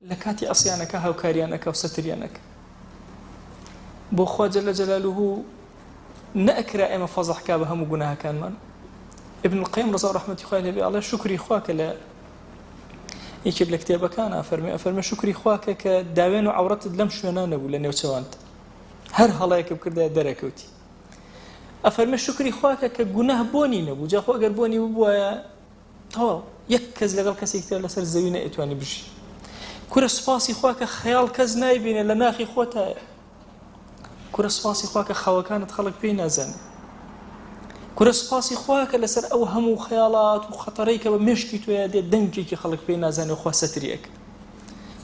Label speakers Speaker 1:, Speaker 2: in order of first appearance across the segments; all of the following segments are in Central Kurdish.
Speaker 1: لە کاتی عسیانەکە هاوکاریان ئەکا و سەتریان ئەکا. بۆ خوا جل جلاله نەئەکرا ئێمە فەزح کا بە هەموو گوناهەکانمان. ابن القیم ڕەزا و ڕەحمەتی خوای لێبێ ئەڵێ شوکری خوا کە لە یەکێک لە کتێبەکان ئەفەرمێ ئەفەرمێ شوکری خوا کە کە داوێن و عەورەتت لەم شوێنە نەبوو لە نێوچەوانت هەر هەڵەیەک بکردایە دەرەکەوتی. ئەفەرمێ شوکری خوا کە کە گوناه بۆنی نەبوو جا خۆ ئەگەر بۆنی ببوایە تەواو یەک کەس لەگەڵ کەسێکی تر لەسەر زەوی نەئەتوانی بژی. کورە سوپاسی خوا کە خەیاڵ کەس نایبینێ لە ناخی خۆتایە. کورە سوپاسی خوا کە خەوەکانت خەڵک پێی نازانێ. کورە سوپاسی خوا کە لەسەر ئەو هەموو خەیاڵات و خەتەرەی کە بە مێشکی تۆیا دێت دەنگێکی خەڵک پێی نازانێ و خوا سەتری ئەکا.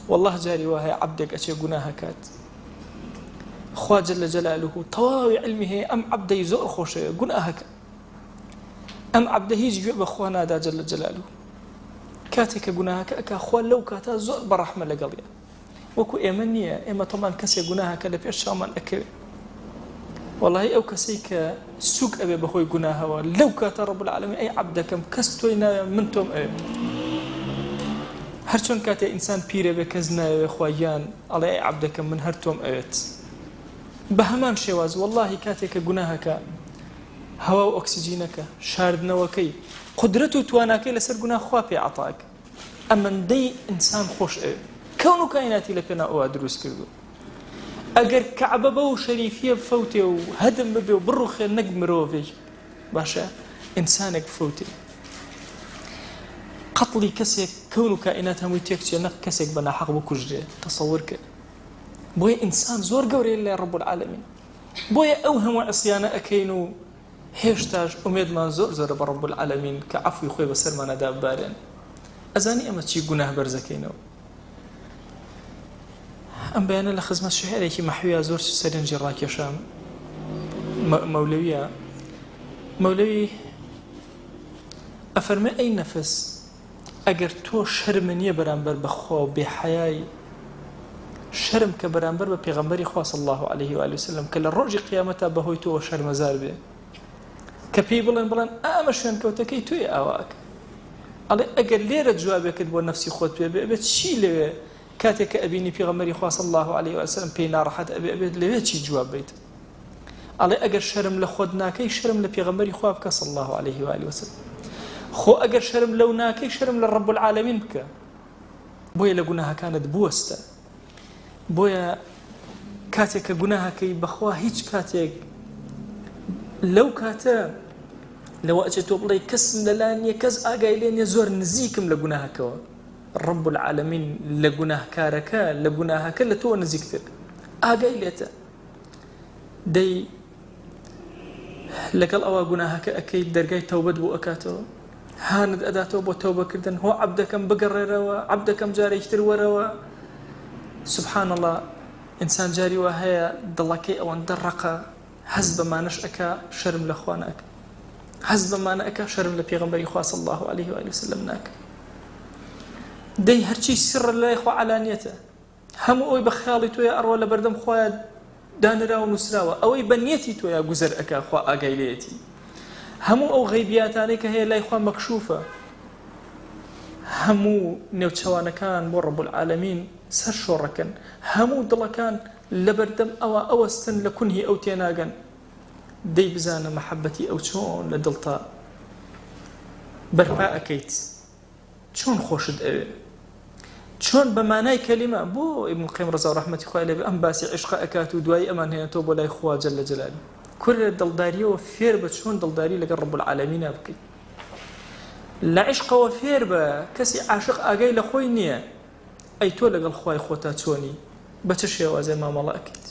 Speaker 1: والله جاری وا هەیە عەبدێک ئەچێ گوناه ئەکات خوا جل جلاله تەواوی علمی هەیە ئەم عەبدەی زۆر خۆشەوێ گوناهەکە ئەم عەبدە هیچ گوێ بە خوا نادا جل جلاله. کاتێک کە گوناهەکە ئەکا خوا لەو کاتە زۆر بە ڕەحمە لەگەڵیە. وەکو ئێمە نییە، ئێمە تەبان کەسێک گوناهەکە لە پێش چاومان ئەکەوێ. وەڵاهی ئەو کەسەی کە سوک ئەبێ بەهۆی گوناهەوە لەو کاتە رب العالمین ئەی عەبدەکەم کەس تۆی ناوێ من تۆم ئەوێ. هەرچۆن کاتێ ئینسان پیرە بێ کەس نایەوێ خوا گیان ئەڵێ ئەی عەبدەکەم من هەر تۆم ئەوێت. بە هەمان شێواز وەڵاهی کاتێک کە گوناهەکە هەوا و ئۆکسجینەکە، شاردنەوەکەی، قودرەت و تواناکەی لەسەر گوناه خوا پێ عەتا ئەکا. ئەمەندەی ئینسان خۆش ئەوێ. کەون و کایناتی لە پێناو ئەوا دروست کردووە. ئەگەر کەعبە بەو شەریفیە بفەوتێ و هەدم ببێ و بڕوخێ نەک مرۆڤێک باشە ئینسانێک بفەوتێ. قەتڵی کەسێک کەون و کائینات هەمووی تێکچێ نەک کەسێک بە ناحەق بکوژرێ. تەسەور کە. بۆیە ئینسان زۆر گەورەیە لای رب العالمین. بۆیە ئەو هەموو عسیانە ئەکەین و هێشتاش ئومێدمان زۆر زۆرە بە رب العالمین کە عەفوی خۆی بەسەرمانا داببارێنێ. ئەزانی ئەمە چی گوناه بەرزەکەینەوە. ئەم بەیانە لە خزمەت شعرێکی مەحویا زۆر سەرنجی ڕاکێشام. مەولەویە. مەولەوی ئەفەرمێ ئەی نەفس ئەگەر تۆ شەرمە نییە بەرامبەر بە خوا و بێ حەیای شەرم کە بەرامبەر بە پێغەمبەری خوا صلی الله علیه و آله وسلم کە لە ڕۆژی قیامەتا بەهۆی تۆوە شەرمەزار بێ کە پێی بڵێن بڵێن ئەمە شوێنکەوتەکەی تۆی ئاواکە ئەڵێ ئەگەر لێرە جوابێکت بۆ نەفسی خۆت پێ بێ ئەبێت چی لەوێ کاتێک کە ئەبینی پێغەمبەری خوا صلی الله علیه و سلم پێی ناڕەحەت ئەبێ ئەبێت لەوێ چی جواب بیت ئەڵێ ئەگەر شەرم لە خۆت ناکەی شەرم لە پێغەمبەری خوا بکە صلی الله علیه و آله وسلم خۆ ئەگەر شەرم لەو ناکەی شەرم لە رب العالمین بکە بۆیە لە گوناهەکانت بوەستە بۆیە کاتێک کە گوناهەکەی بەخوا هیچ کاتێک لەو کاتە لەوە ئەچێت تۆ بڵێ کەسم لەلا نییە کەس ئاگای لێ نییە زۆر نزیکم لە گوناهەکەوە رب العالمین لە گوناهکارەکە لە گوناهەکە لە تۆ نزیکتر ئاگای لێتە دەی لەگەڵ ئەوە گوناهەکە ئەکەیت دەرگای تەوبەت بۆ ئەکاتەوە هانت ئەداتەوە بۆ تەوبەکردن هۆ عەبدەکەم بگەڕێرەوە عەبدەکەم جارێکی تر وەرەوە سبحان الله ئینسان جاری وا هەیە دڵەکەی ئەوەندە ڕەقە هەست بەمانەش ئەکا شەرم لە خوا ناکە هەست بەمانە ئەکا شەرم لە پێغەمبەری خوا صلی الله علیه و آله وسلم ناکە دەی هەرچی سڕ لای خوا عەلانیەتە هەموو ئەوەی بە خەیاڵی تۆیا ئەڕوا لەبەردەم خوایا دانراوە نووسراوە ئەوەی بە نیەتی تۆیا گوزەر ئەکا خوا ئاگای لێیەتی هەموو ئەو غەیبیاتانەی کە هەیە لای خوا مەکشوفە هەموو نێوچەوانەکان بۆ ڕب العالمین سەر شۆڕەکەن هەموو دڵەکان لەبەردەم ئەوە ئەوەستن لە کونهی ئەو تێناگەن دەی بزانە مەحەبەتی ئەو چۆن لە دڵتا بەرپا ئەکەیت چۆن خۆشت ئەوێ چۆن بە مانای کەلیمە بۆ ابن القیم ڕەزا و ڕەحمەتی خوای لێبێ ئەم باسی عیشقە ئەکات و دوایی ئەمان هێنێتەوە بۆ لای خوا جل جلاله کورە دڵداریەوە فێر بە چۆن دڵداری لەگەڵ رب العالمین بکەیت لە عیشقەوە فێر بە کەسی عاشق ئاگای لە خۆی نییە ئەی تۆ لەگەڵ خوای خۆتا چۆنی بە چ شێوازێ مامەڵە ئەکەیت.